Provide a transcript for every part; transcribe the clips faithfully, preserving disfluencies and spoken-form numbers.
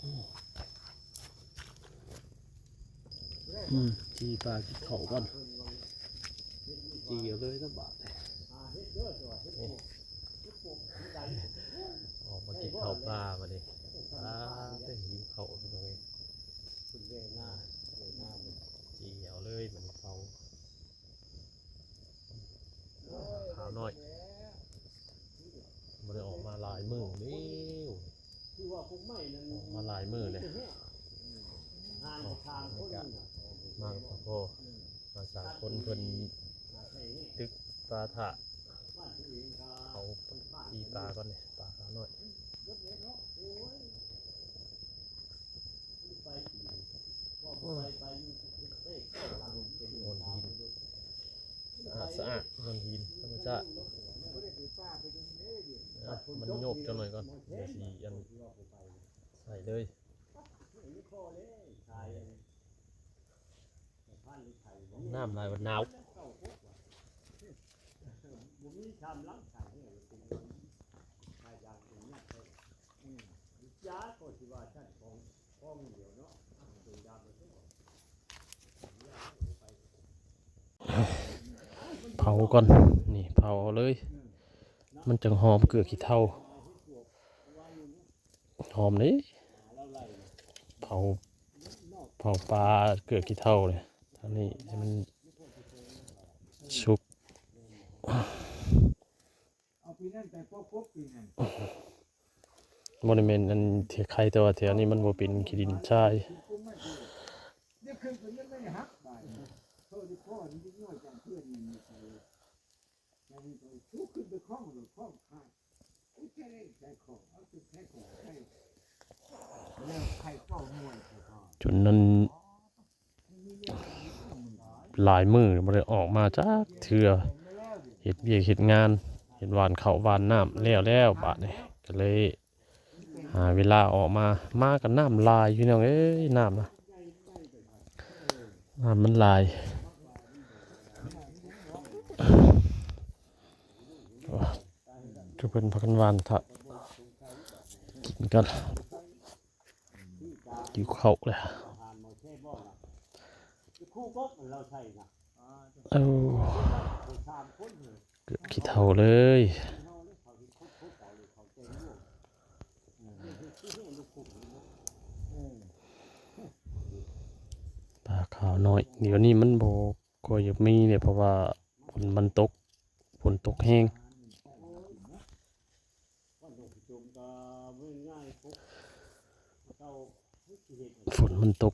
อืม จีปลากินข้าวก่อน จีเอาเลยนะบาดนี่ ออกมากินข้าวปลามาดิ อ่า ได้หิวข้าวเลย จีเอาเลยมันข้าว ขาวน้อย บ่ได้ออกมาหลายมื้อแล้ว คือว่าพวกไม้นั้น ออกมาหลายมื้อแล้ว ทางทางคนน่ะ มากับพ่อ มาสามคนเพิ่นตึกปลาถ่า เขาตีปลาก่อนนี่ ปลาขาวน้อย โอ้ หิน สะอาดสะอาด มันหินธรรมชาติ อ่ะ มันโยกจังหน่อยก่อน เดี๋ยวสิอัน ใส่เลย น้ำลายวันหนาว เผาก่อน นี่เผาเลย มันจังหอมเกลือขี้เถ้า หอมนี่ เผา เผาปลาเกลือขี้เถ้าเลย อันนี้ให้มันสุก เอาปีนั้นไปพบพบปีนั้น บ่ได้แม่นอันที่ไคแต่ว่าแถวนี้มันบ่เป็นขี้ดินทราย เดี๋ยวขึ้นไปเรื่อยๆหักบาดนี้โทษที่พ่อนี่น้อยจังเพื่อนมันมีใคร จนนั้นหลายมื้อบ่ได้ออกมาจักเทื่อ เฮ็ดเวียกเฮ็ดงาน เฮ็ดหว่านข้าวหว่านน้ำแล้วแล้วบาดนี้ ก็เลยหาเวลาออกมา มาก็น้ำหลายพี่น้องเอ้ย น้ำนะ น้ำมันหลาย คือเพิ่นพากันหว่านถ่ากินกัน หิวข้าวแล้ว เอา เกลือขี้เถ้าเลย ปลาขาวน้อย เดี๋ยวนี้มันบ่ค่อยอยากมีเนี่ย เพราะว่าฝนมันตก ฝนตกแฮง ฝนมันตก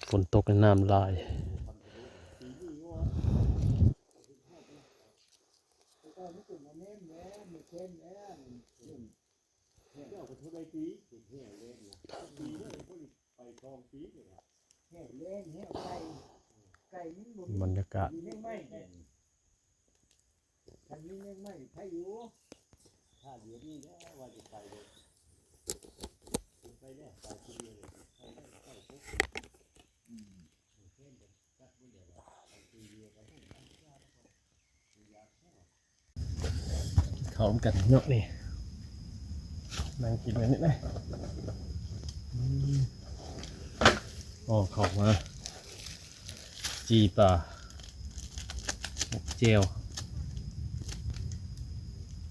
ฝนตกในน้ำหลาย เจ้าก็เท่าใดปี เห็นแห้งแล้งนะ ปีเดียวบ่ได้ไปทองปีเลยนะ แห้งแล้งแห้งไก่ ไก่มันบ่มี บรรยากาศ มีแมงไม้ คันมีแมงไม้ไผอยู่ ถ้าเดี๋ยวนี้แล้วว่าจะไปเลย ไปแล้ว ไปคนเดียวเลย ไปแล้ว ไปปุ๊บ อืม เข้ากันเนาะนี่ นั่งกินกันนี่นะ อืม อ๋อ เข้ามา จีปลา หมกแจ่ว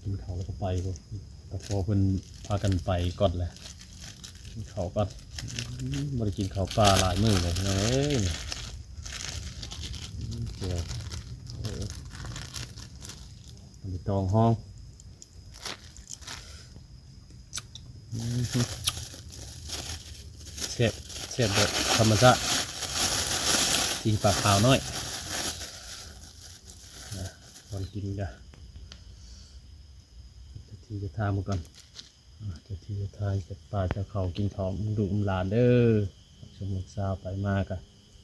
กินข้าวแล้วก็ไปพุ้น แต่พอเพิ่นพากันไปก่อนแหละ กินข้าวก่อน อืม บ่ได้กินข้าวปลาหลายมื้อเลยพี่น้องเอ้ย อืม แจ่ว เออ อันนี้ตองห้อง อืม แซ่บ แซ่บแบบธรรมชาติ จีปลาขาวน้อย นะ ก่อนกินกะ เจ้าที่เจ้าทางมาก่อน อ่ะ เจ้าที่เจ้าทาง เจ้าป่าเจ้าเขา กินข้าวลูกหลานเด้อ สมมุติสาวไปมากะ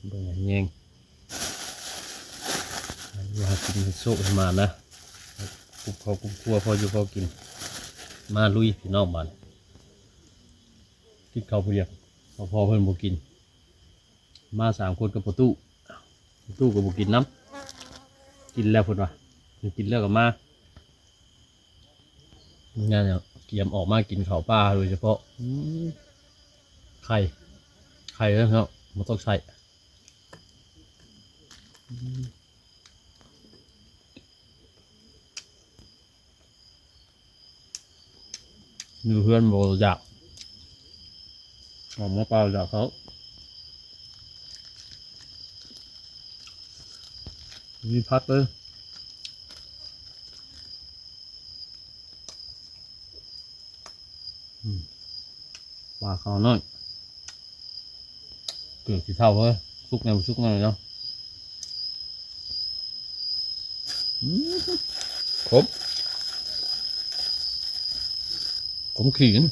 เบิ่งให้แยง อยู่หากินให้โชคให้หมานนะ กุมครอบกุมครัว พออยู่พอกิน มาลุยพี่น้องบ้าน กินข้าวผู้เดียว พ่อเพิ่นบ่กิน มาสามคนกับประตู ประตูก็บ่กินนำ กินแล้วเพิ่นว่า กินแล้วก็มา งานเนี่ยเตรียมออกมากินข้าวปลาโดยเฉพาะ อืม ไข่ ไข่เลยเนาะ มันต้องใส่ อยู่เพื่อนบอกอยาก ออกมาเปล่าอยากเขา มีพัดเลย อืม ปลาขาวน้อย เกือบสิเท่าเว้ย สุกแนวสุกแนวเนาะ อืม ขม ขมขีน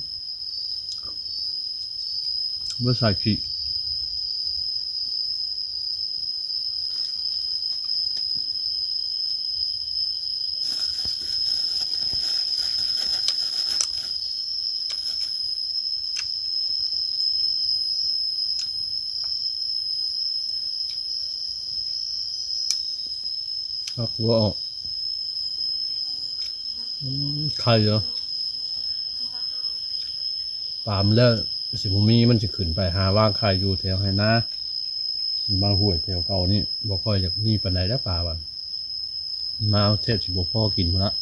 บ่ใส่ขี เอาหัวออก อืม ไข่เหรอ ปลามันแล้ว สิบ่มี มันสิขึ้นไปหาวางไข่อยู่แถวไฮ่นา บางห้วยแถวเก่านี่ บ่ค่อยอยากมีปานใดแล้วปลาบัด มาเอาแทบสิบ่พอกินพุ้นละ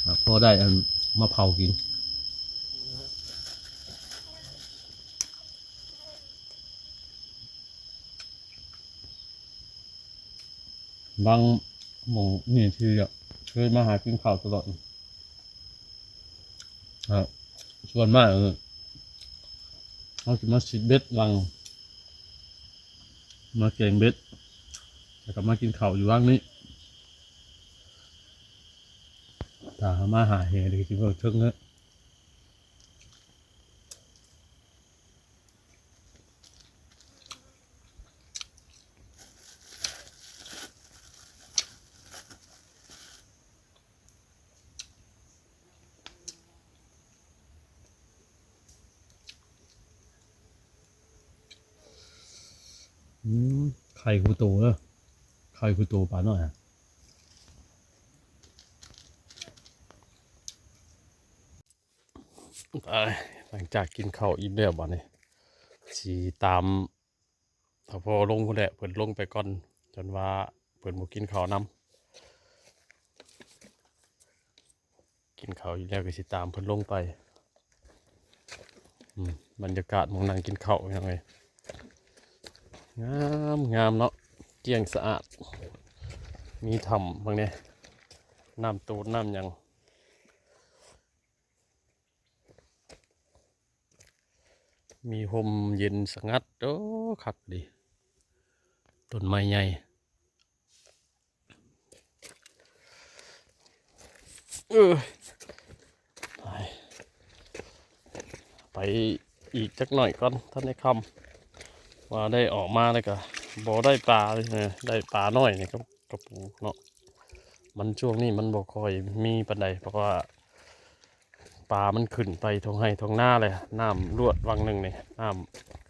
อ่ะ พอได้อันมาเผากิน บางหม่องนี่ที่เคยมาหากินข้าวตลอด ครับ ส่วนมากเออ เขาสิมาสิเบ็ดวัง มาแกงเบ็ด แล้วก็มากินข้าวอยู่วังนี้ ถ้ามาหาแหงเดี๋ยวสิเบิ่งเทิงเนอะ อืม ไข่คูโตเนอะ ไข่คูโตปลาน้อยอะ อ่า หลังจากกินข้าวอิ่มแล้วบัดนี้ สิตาม ถ้าพอลงพุ้นแหละ เพิ่นลงไปก่อน จนว่าเพิ่นบ่กินข้าวนำ กินข้าวอยู่แล้วก็สิตามเพิ่นลงไป อืม บรรยากาศหม่องนั่งกินข้าวพี่น้องเอ้ย งามงามเนาะ เกลี้ยงสะอาด มีถ้ำบางเนี่ย น้ำตูนน้ำหยัง มีฮ่มเย็นสงัด โอ้ คักดี ต้นไม้ใหญ่ เออ ไป ไปอีกจักหน่อยก่อน ท่านในค่ำ ว่าได้ออกมาแล้วก็บ่ได้ปลาเลยนะ ได้ปลาน้อยนี่ก็กระปูเนาะ มันช่วงนี้มันบ่ค่อยมีปานใด เพราะว่าปลามันขึ้นไปท่งไฮ่ท่งนาเลย น้ำลวดวังหนึ่งนี่ น้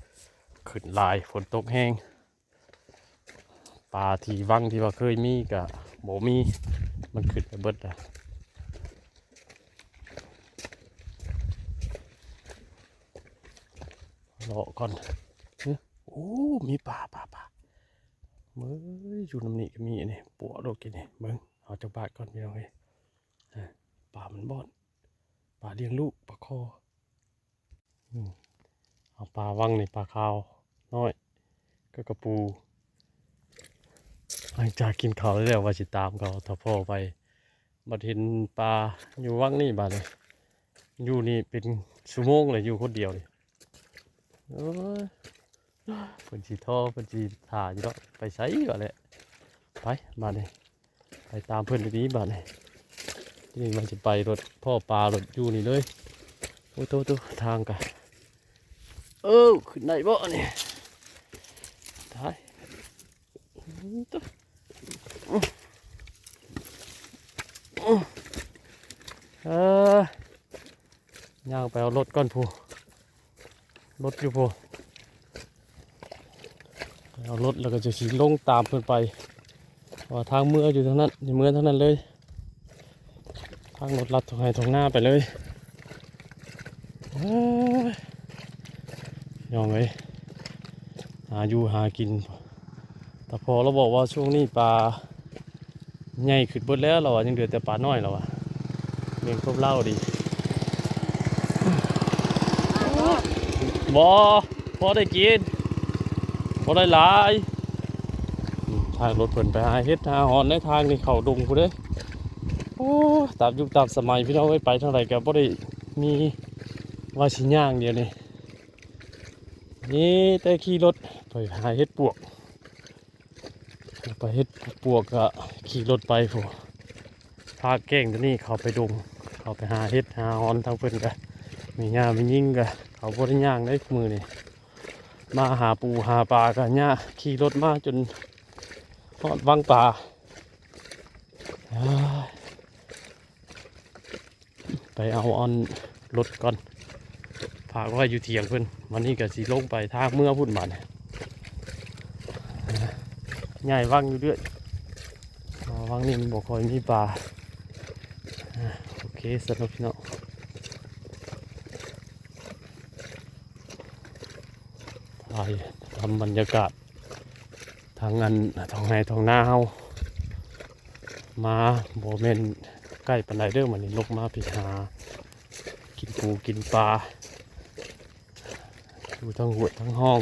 ำขึ้นหลาย ฝนตกแฮง ปลาที่วังที่ว่าเคยมีก็บ่มี มันขึ้นไปเบิดแล้ว เลาะก่อน เอ้อ โอ้ มีปลา ปลา ปลา เอ้ย อยู่นำนี่ก็มีอันนี้ ปัวโลดกินนี่ เบิ่ง เอาจักบาทก่อนพี่น้องเอ้ย อ่ะ ปลามันบ่อน ปลาเลี้ยงลูก ปลาคอ อืม เอาปลาวังนี่ ปลาขาวน้อย ก็กระปู หลังจากกินข้าวแล้วว่าสิตามเขา ถ้าพ้อไป บัดเห็นปลาอยู่วังนี่บาดนี่ อยู่นี่เป็นชั่วโมงเลย อยู่คนเดียวนี่ เอ้ย เพิ่นสิท่อ เพิ่นสิถ่าอยู่ดอก ไปไสก่อนแหละ ไป บาดนี่ ไปตามเพิ่นดีๆ บาดนี่ ทีนี้มันสิไปรถ พ้อปลารถอยู่นี่เลย โอ้โตโต ทางกะ เออ ขึ้นได้บ่นี่ ตาย เออ ย่างไปเอารถก่อนพู้น รถอยู่พู้น ไปเอารถแล้วก็จะสิลงตามเพิ่นไป เพราะว่าทางเมืออยู่ทางนั้น นี่เมือทางนั้นเลย ทางรถลัดท่งไฮ่ท่งนาไปเลย เอ้ย น้องเอ้ย หาอยู่หากิน ตาพ่อลาวบอกว่าช่วงนี้ปลาใหญ่ขึ้นเบิดแล้ว ลาวว่ายังเหลือแต่ปลาน้อย ลาวว่าเลี้ยงครบเล่าดี บ่ พอได้กิน บ่ได้หลาย อืม ทางรถเพิ่นไปหาเห็ดหาหอนในทางนี่เข้าดงพุ้นเด้ โอ้ ตามยุคตามสมัยพี่น้องเอ้ย ไปทางใดก็บ่ได้มีว่าสิย่างเดี๋ยวนี้ นี่แต่ขี่รถไปหาเห็ดปวก ไปเห็ดปวกก็ขี่รถไปพุ้น พาแก๊งตัวนี้เข้าไปดง เข้าไปหาเห็ดหาหอนทางเพิ่นก็ แม่ย่าแม่หญิงก็ เขาบ่ได้ย่างได้มื้อนี้ มาหาปูหาปลาก็ย่าขี่รถมาจนฮอดวังปลา อ้าย ไปเอาอันรถก่อน ฝากไว้อยู่เถียงเพิ่น วันนี้ก็สิลงไปทางเมือพุ้นบาดนี้ ย้ายวังอยู่เรื่อย อ๋อ วังนี้มันบ่ค่อยมีปลา อ่า โอเค สำหรับพี่น้อง ถ่ายทำบรรยากาศ ทางอันท้องไร่ท้องนาเฮา มาบ่แม่นใกล้ปานใดเด้อ มื้อนี้ลงมาพี้หากินปูกินปลา อยู่ทางห้วยทางห้อง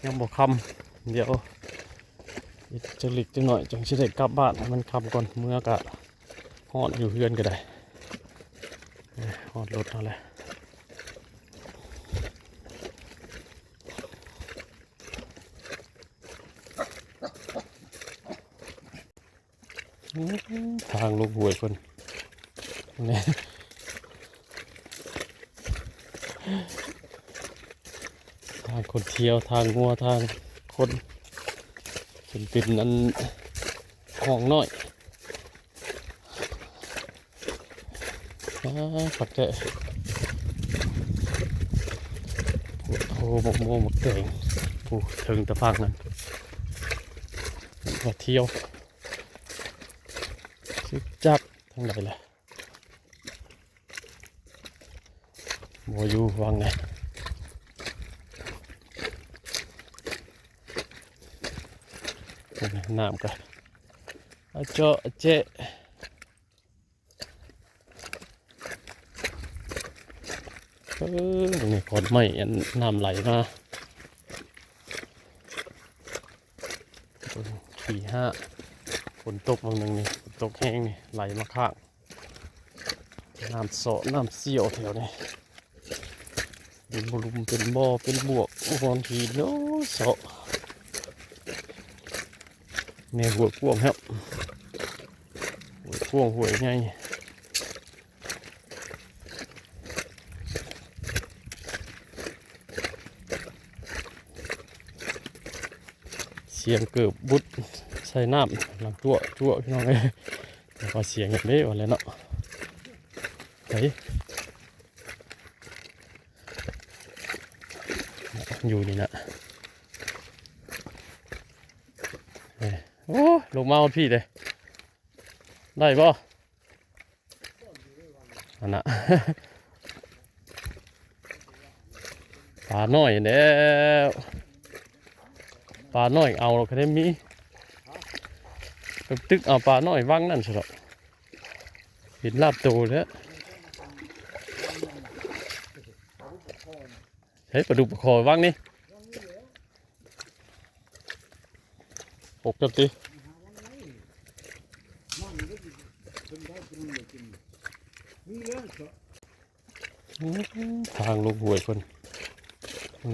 ยังบ่ค่ำ เดี๋ยวอีกจักเล็กจักน้อยจั่งสิได้กลับบ้าน ให้มันค่ำก่อน เมือกะฮ้อนอยู่เฮือนก็ได้ เอ้ย ฮอดรถเฮาแล้ว อื้อหือ ทางลงห้วยเพิ่น นี่ ทางคนเที่ยว ทางงัว ทางคน เป็น เป็นอันห้องน้อย อ่า คักแท้ โอ้ หมากม่วง หมากแตง โอ้ เทิงตะพางนั่น มาเที่ยว จักทางใดล่ะ บ่อยู่วังไง น้ำก็ อะเจาะอะเจาะ เออ นี่ขอนไม้อันน้ำไหลมา สี่ห้า ฝนตกบางหนึ่งนี่ ฝนตกแห้งนี่ ไหลมาข้าง น้ำเซาะน้ำเสียวแถวนี้ เป็นบ่อลุ่ม เป็นบ่อ เป็นบวก บางทีเนาะ เซาะ แม่ห้วยกว้างครับ ห้วยกว้าง ห้วยใหญ่ เสียงเกือบบุดใส่น้ำ หลังจั่วจั่วพี่น้องเอ้ย แล้วก็เสียงอย่างนี้วันเลยเนาะ เฮ้ย อยู่นี่นะ เอ้ย โอ้ ลงมาฮอดพี้เลย ได้บ่ อันน่ะ ปลาน้อยแล้ว ปลาน้อยเอาเราก็ได้มี ไปตึกเอาปลาน้อยวังนั่นสิหรอก เห็นลาบโตแล้ว ใช้ปลาดุกปลาคอวังนี่ หกจังติ ทางลงห้วยเพิ่น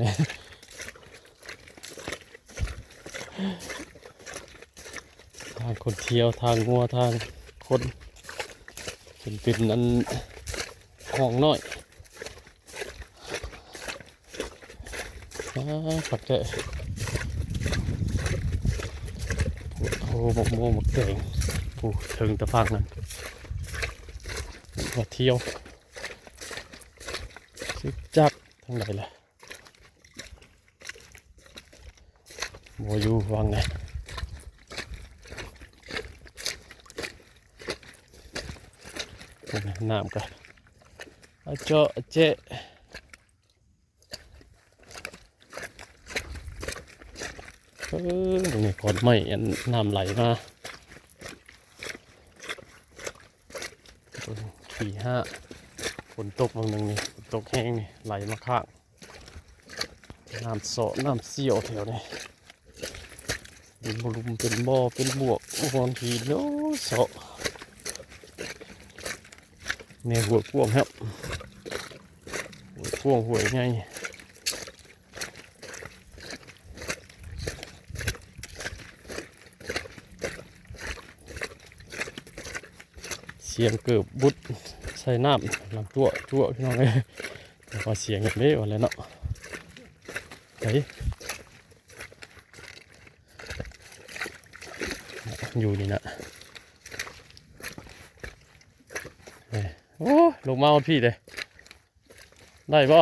นี่ ทางคนเที่ยว ทางงัว ทางคน เป็น เป็นอันห้องน้อย อ่า คักแท้ โอ้ หมากม่วง หมากแตง โอ้ เทิงตะพางนั่น มาเที่ยว จักทางใดล่ะ บ่อยู่วังไง น้ำก็ อาเจาะเจะ เออ นี่ขอนไม้อันน้ำไหลมา ขี่ห้า ฝนตกบางหนึ่งนี่ ฝนตกแห้งนี่ ไหลมาข้าง น้ำเซาะน้ำเสียวแถวนี้ เป็นบลุมเป็นบ่อเป็นบวกบอนหินโอ้เซาะ เนี่ยห้วยกว้างครับ ห้วยกว้างห้วยไง เสียงเกิบบุดใส่น้ำน้ำจั่วจั่วพี่น้องเอ้ย แล้วก็เสียงอย่างนี้วันแล้วเนาะ เฮ้ย อยู่นี่นะ เอ้ย โอ้ ลงมาฮอดพี่เลย ได้บ่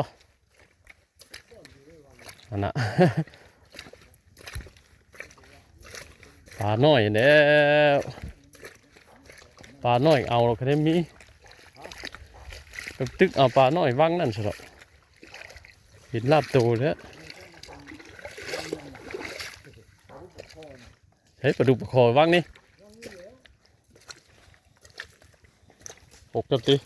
อันน่ะ ปลาน้อยแล้ว ปลาน้อยเอาเราก็ได้มี ไปตึกเอาปลาน้อยวังนั่นสิหรอก เห็นลาบโตแล้ว เฮ้ย ปลาดุกปลาคอวังนี่ หกจับติ